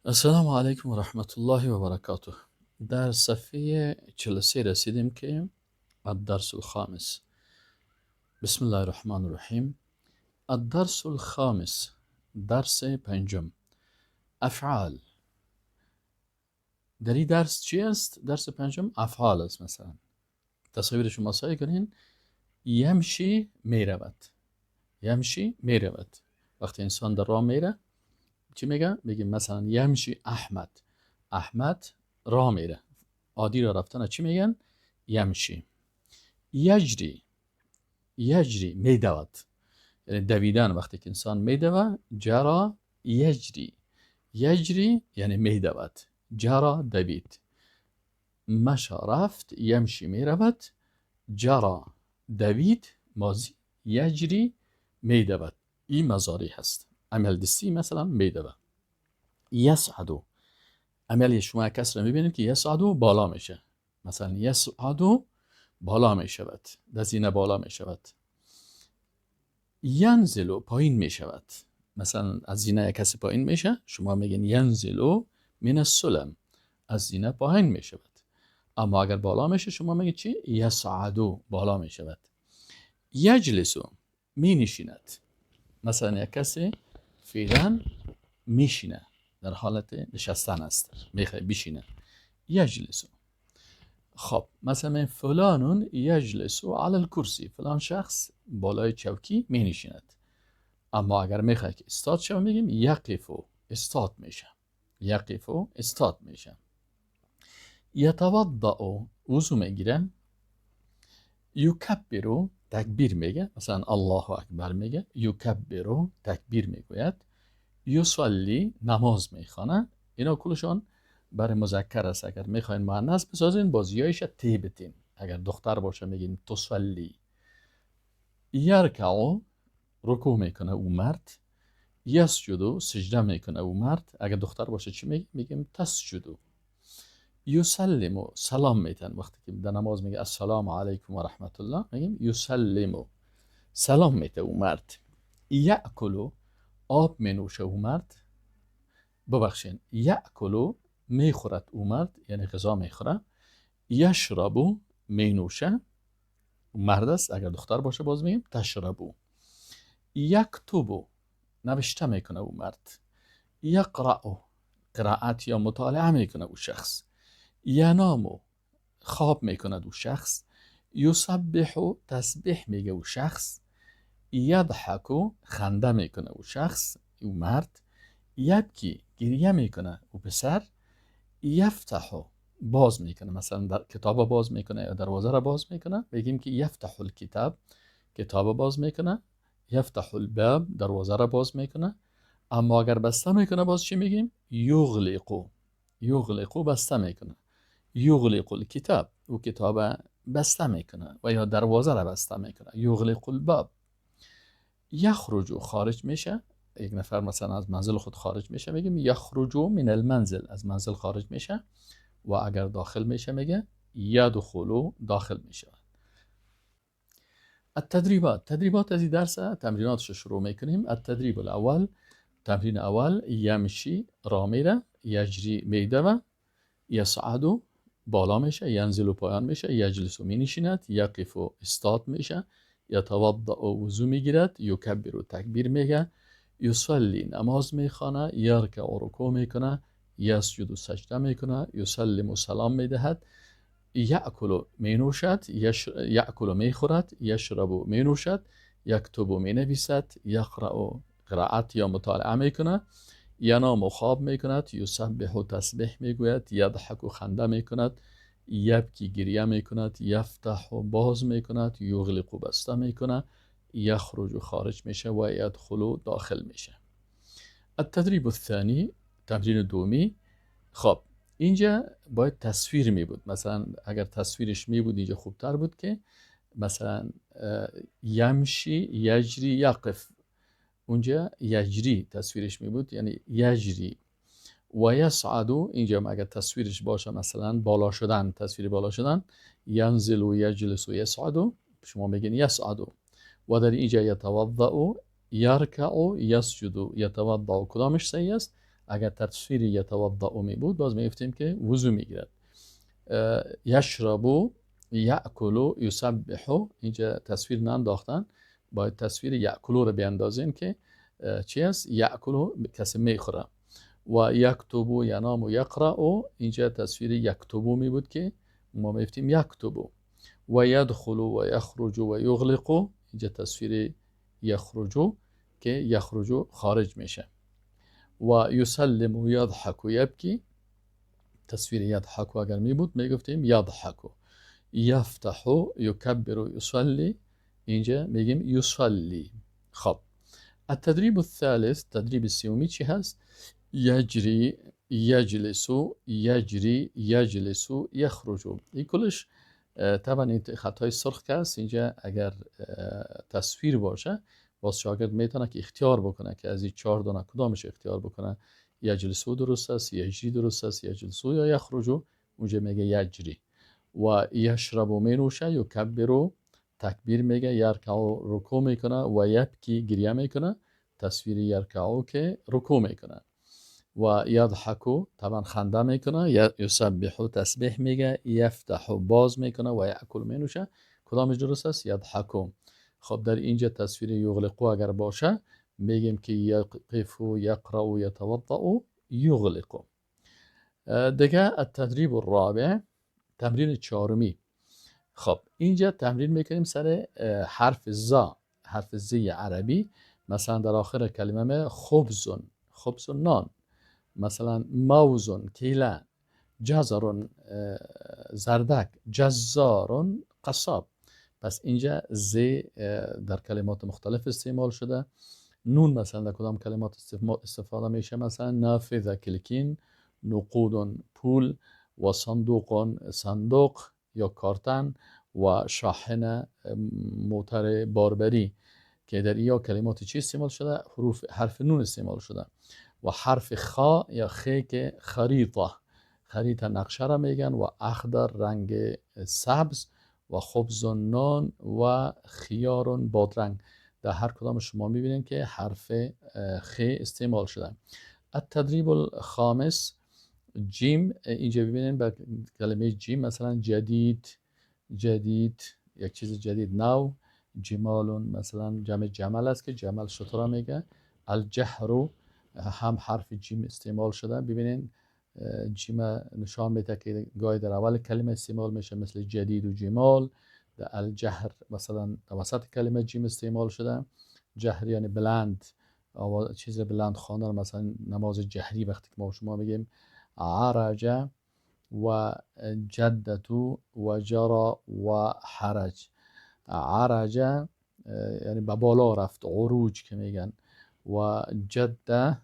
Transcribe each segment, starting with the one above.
السلام علیکم و رحمت الله و برکاته. در صفحه 43 رسیدیم که الدرس الخامس. بسم الله الرحمن الرحیم. الدرس الخامس، درس پنجم، افعال. در این درس چی است؟ درس پنجم افعال است. مثلا تصویر شما سعی کنین. یمشی میرود، یمشی میرود. وقتی انسان در راه میره چی میگه؟ میگه مثلا یمشی احمد، احمد راه میره. عادی را رفتن چی میگن؟ یمشی. یجری، یجری میدود، یعنی دویدن. وقتی که انسان میدوه، جرا یجری، یجری یعنی میدود، جرا دوید. مشا رفت، یمشی میرود، جرا دوید ماضی، یجری میدود، این مضارع هست. عمل دستی مثلا میدوه. یصعدو، عمل شما کس را میبینید که یصعدو بالا میشه، مثلا یصعدو بالا میشود، در زینه بالا میشود. ینزلو پایین میشود، مثلا از زینه کسی پایین میشه، شما میگین ینزلو من السلم، از زینه پایین میشود. اما اگر بالا میشه شما میگید چی؟ یصعدو بالا میشود. یجلسو می نشیند، مثلا یک کسی فعلا میشینه، در حالت نشستن است، میخواد بشینه، یجلسو. خب مثلا فلان یجلس علی الکرسی، فلان شخص بالای چوکی می نشیند. اما اگر میخواد که استاد شود میگیم یقفو، استاد میشه، یقفو استاد میشه. یتوضأ وضو میگیره. یکبرو تکبیر میگه، مثلا الله اکبر میگه، یکبرو تکبیر میگوید. یصلی نماز میخوانه. اینا کلشان برای مذکر است. اگر میخواین مؤنث بسازین باز یایش تی بتین. اگر دختر باشه میگین تصلی. یرکعو رکوع میکنه او مرد. یسجدو سجده میکنه او مرد. اگر دختر باشه چی میگیم؟ میگیم تسجدو. یسلمو سلام میتن، وقتی که در نماز میگه السلام علیکم و رحمت الله میگیم یسلمو، سلام میته او مرد. یأکلو آب مینوشه او مرد، ببخشین یأکلو میخورد او مرد، یعنی غذا میخوره. یشربو مینوشه، مرد است. اگر دختر باشه باز میگیم تشربو. یکتبو نوشته میکنه او مرد. یقرأ قرائت یا مطالعه میکنه او شخص. ینامو خواب میکند او شخص. یسبح تسبیح میگه او شخص. یضحکو خنده میکنه او شخص، او مرد. یبکی گریه میکنه او پسر. یفتح باز میکنه، مثلا در کتاب باز میکنه یا دروازه را باز میکنه، بگیم که یفتح الکتاب، کتاب باز میکنه. یفتح الباب دروازه را باز میکنه. اما اگر بسته میکنه باز چی میگیم؟ یغلقو، یغلقو بسته میکنه. یغلق الکتاب، او کتاب بسته میکنه و یا دروازه را بسته میکنه، یغلق الباب. یخرج خارج میشه، یک نفر مثلا از منزل خود خارج میشه میگیم یخرج من المنزل، از منزل خارج میشه. و اگر داخل میشه میگه یدخلو، داخل میشه. التدريبات، تدريبات از این درس تمریناتش شروع میکنیم. التدریب الاول، تمرین اول، یمشی راه میره، یجری میدوه، یصعد بالا میشه، ینزل پایان میشه، یجلس مینشیند، یقف استاد میشه، یتوضأ وضو میگیرد، یکبر تکبیر میگه، یصلی نماز میخوانه، یرکع رکوع میکنه، یسجد سجده میکنه، یسلم سلام میدهد، یأکل مینوشد، یأکل میخورد، یشرب مینوشد، یکتب مینویسد، یقرأ قرائت یا مطالعه میکنه، ینام خواب میکند، یسبح تسبیح میگوید، یضحک خنده میکند، یبکی گریه میکند، یفتح باز میکند، یغلق بسته میکنه، یخرج خارج میشه و یدخل داخل میشه. التدریب الثانی، تمرین دومی. خب اینجا باید تصویر می بود، مثلا اگر تصویرش می بود اینجا خوبتر بود که مثلا یمشی یجری یقف، اونجا یجری تصویرش می بود، یعنی یجری و یصعدو. اینجا اگر تصویرش باشه مثلا بالا شدن، تصویر بالا شدن، ینزل و یجلس و یصعدو، شما میگین یصعدو. و در اینجا یتوضأ یرکع یسجد یتوضأ، کدامش صحیح است؟ اگر تصویر یتوضأ می بود باز میگفتیم که وضو میگیرد. یشرب، یأکل، یسبح، اینجا تصویر ننداختن، باید تصویر یأکل رو بیاندازیم که چی است؟ یأکل کسی میخوره. و یکتب، ینام و یقرأ، اینجا تصویر یکتب می بود که ما میگفتیم یکتب. و یدخل و یخرج و یغلق، اینجا تصویر یخرج که یخرج خارج میشه. و یسلم و یضحک و یبکی، تصویر یضحک اگر می بود میگفتیم یضحک. یفتح یکبر و یصلی، اینجا میگیم یصلی. خب التدريب الثالث، تدریب سومی چی هست؟ یجری، یجلس، یجری، یجلس، یخرج. این کلش طبعا این خطای سرخ که هست اینجا اگر تصویر باشه باز شاگرد میتونه که اختیار بکنه که از این چهار دانه کدامش اختیار بکنه. یجلسو درست است، یجری درست است، یجلسو یا یخرجو، اونجا میگه یجری. و یشرب مینوشه، یکبرو تکبیر میگه، یرکعو رکوع میکنه و یبکی گریه میکنه، تصویر یرکعو که رکوع میکنه. و یضحکو طبعا خنده میکنه، یسبحو تسبیح میگه، یفتحو باز میکنه و یأکل مینوشه. کدامش درست است؟ یضحکو. خب در اینجا تصویر یغلقو اگر باشه میگیم که یقف یقرأ یتوضأ یغلق. دیگه التدریب الرابع، تمرین چهارمی. خب اینجا تمرین میکنیم سر حرف زا، حرف زی عربی. مثلا در آخر کلمه خبز، خبز نان، مثلا موز کیله، جزر زردک، جزار قصاب. پس اینجا ز در کلمات مختلف استعمال شده. نون مثلا در کدام کلمات استفاده میشه؟ مثلا نافذ کلکین، نقود پول، و صندوق صندوق یا کارتن، و شاحنه موتر باربری، که در یا کلمات چی استعمال شده؟ حروف حرف نون استعمال شده. و حرف خا یا خی که خریطه، خریطه نقشه را میگن، و اخضر رنگ سبز، و خبز و نان و خیار بادرنگ. در هر کدام شما میبینید که حرف خ استعمال شده. التدریب الخامس، جیم. اینجا ببینید با کلمه جیم مثلا جدید، جدید یک چیز جدید نو، جمال مثلا جمع جمل است که جمل شتر میگه. الجهر هم حرف جیم استعمال شده. ببینید جیم نشان میده که گاهی در اول کلمه استعمال میشه مثل جدید و جمال. در الجهر مثلا در وسط کلمه جیم استعمال شده. جهر یعنی بلند، چیز بلند خواندن، مثلا نماز جهری وقتی که ما شما میگیم. عرج و جدتو و جرا و حرج. عرج یعنی به بالا رفت، عروج که میگن، و جده،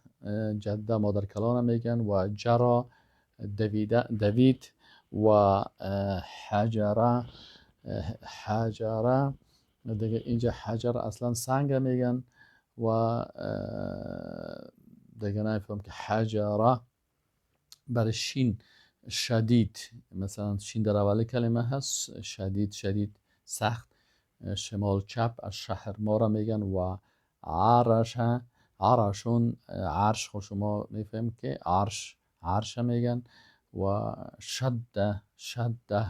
جده مادر کلانه میگن، و جرا دوید، و حجره، حجره دیگه اینجا حجر اصلا سنگ میگن، و دیگه نمیفهم که حجره برای شین شدید، مثلا شین در اول کلمه هست، شدید، شدید سخت، شمال چپ از شهر ما را میگن. و عرش، عرشون عرش، خب شما میفهم که عرش، عرش میگن. و شده، شده،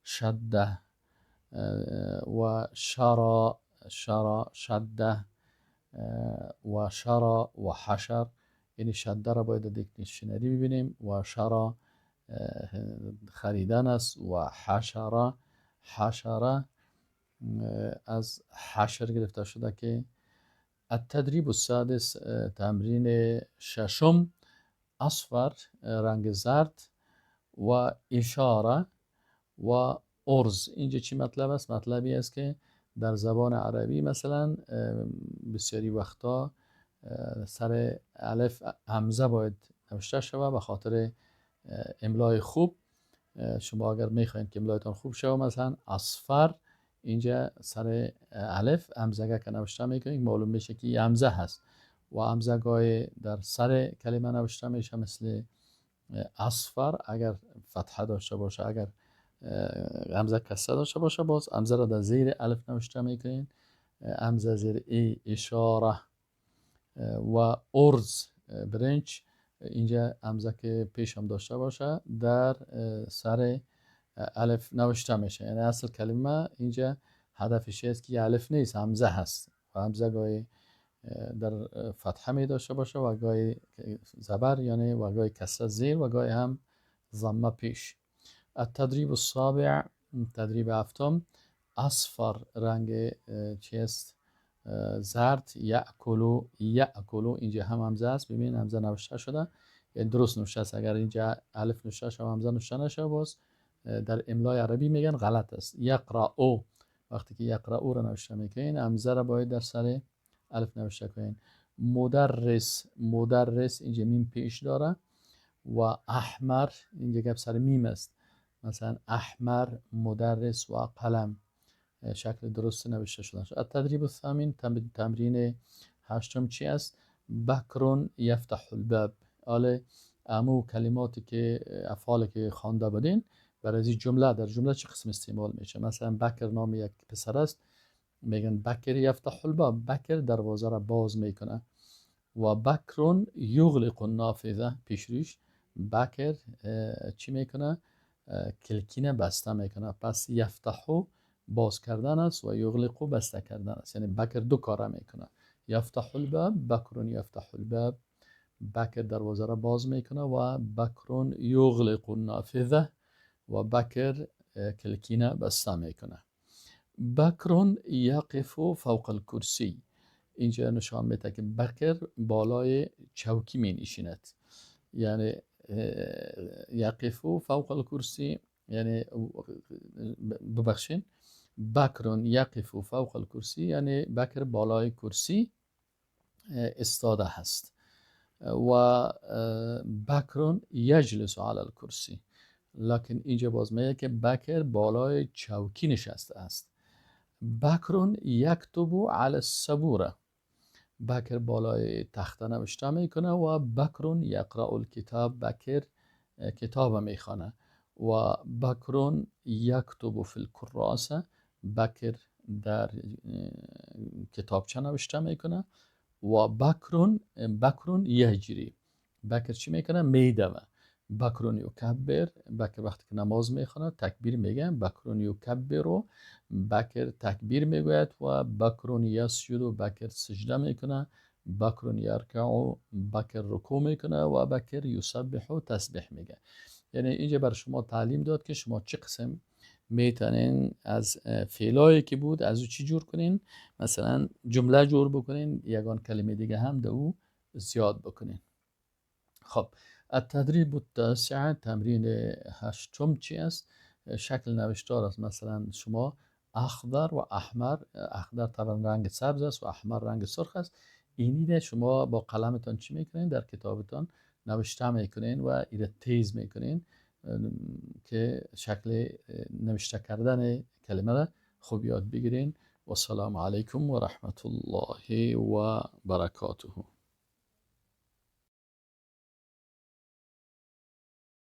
شده، و شرا، شرا، شده، و شرا و حشر. یعنی شده را باید دیکشنری ببینیم. و شرا خریدن است، و حشره، حشره از حشر گرفته شده که. التدریب السادس، تمرین ششم، اصفر رنگ زرد، و اشاره و ارز. اینجا چی مطلب است؟ مطلبی است که در زبان عربی مثلا بسیاری وقتا سر الف همزه باید نوشته شود به خاطر املای خوب. شما اگر میخواین که املایتان خوب شود، مثلا اصفر اینجا سر الف همزه که نوشته میکنید معلوم میشه که یه همزه هست، و همزه گاهی در سر کلمه نوشته میشه مثل اصفر اگر فتحه داشته باشه، اگر همزه کسره داشته باشه باز همزه را در زیر الف نوشته میکنین، همزه زیر ای اشاره. و ارز برنج اینجا همزه که پیش هم داشته باشه در سر الف نوشته میشه. یعنی اصل کلمه اینجا هدفش است که الف نیست، همزه هست و همزه گاهی در فتحه می داشته باشه و گاهی زبر، یعنی و گاهی کسره زیر و گاهی هم ضمه پیش. التدریب السابع، تدریب هفتم، اصفر رنگ چی است؟ زرد. یأکلو، یأکلو اینجا هم همزه است، ببین همزه نوشته شده، یعنی درست نوشته است. اگر اینجا الف نوشته شده و همزه نوشته نشه باز در املای عربی میگن غلط است. یقرأو، وقتی که یقرأو رو نوشته میکنین همزه را باید در سر الف نوشته کنین. مدرس، مدرس اینجا میم پیش داره و احمر اینجا گپ سر میم است، مثلا احمر، مدرس و قلم شکل درست نوشته شده. التدریب الثامن، تمرین هشتم چی است؟ بکر یفتح الباب. حالا امو کلماتی که افعالی که خوانده بودین برای جمله در جمله چه قسم استعمال میشه؟ مثلا بکر نام یک پسر است، میگن بکر یفتح الباب، بکر دروازه را باز میکنه. و بکر یغلق النافذه، پیشروش بکر چی میکنه؟ کلکینه بسته میکنه. پس یفتحو باز کردن است و یغلقو بسته کردن است، یعنی بکر دو کاره میکنه. یفتح الباب، بکر یفتح الباب، بکر دروازه را باز میکنه و بکر یغلق النافذه و بکر کلکینه بسته میکنه. بکر یقف فوق الکرسی، اینجا نشان میده که بکر بالای چوکی می نشیند، یعنی یقف فوق الکرسی، یعنی ببخشین بکر یقف فوق الکرسی، یعنی بکر بالای کرسی استاده هست. و بکر یجلس علی الکرسی، لکن اینجا باز میگه که بکر بالای چوکی نشسته است. بکر یکتب علی السبوره، بکر بالای تخته نوشته میکنه. و بکر یقرأ الکتاب، بکر کتاب میخوانه. و بکر یکتب فی الکراسه، بکر در کتابچه نوشته میکنه. و بکر یجری، بکر چی میکنه؟ میدوه. بکر یکبر، بکر وقتی که نماز میخونه تکبیر میگه، بکر یکبر، بکر تکبیر میگوید. و بکر یسجد، بکر سجده میکنه. بکر یرکع، بکر رکوع میکنه. و بکر یسبح، تسبیح میگه. یعنی اینجا بر شما تعلیم داد که شما چه قسم میتونین از فعلایی که بود از او چی جور کنین، مثلا جمله جور بکنین، یگان کلمه دیگه هم در او زیاد بکنین. خب التدریب التاسع، تمرین هشتم چی است؟ شکل نوشتار است. مثلا شما اخضر و احمر، اخضر طبعا رنگ سبز است و احمر رنگ سرخ است. اینی شما با قلمتان چی میکنین؟ در کتابتان نوشته میکنین و ایره تیز میکنین که شکل نوشته کردن کلمه را خوب یاد بگیرین. و السلام علیکم و رحمت الله و برکاته.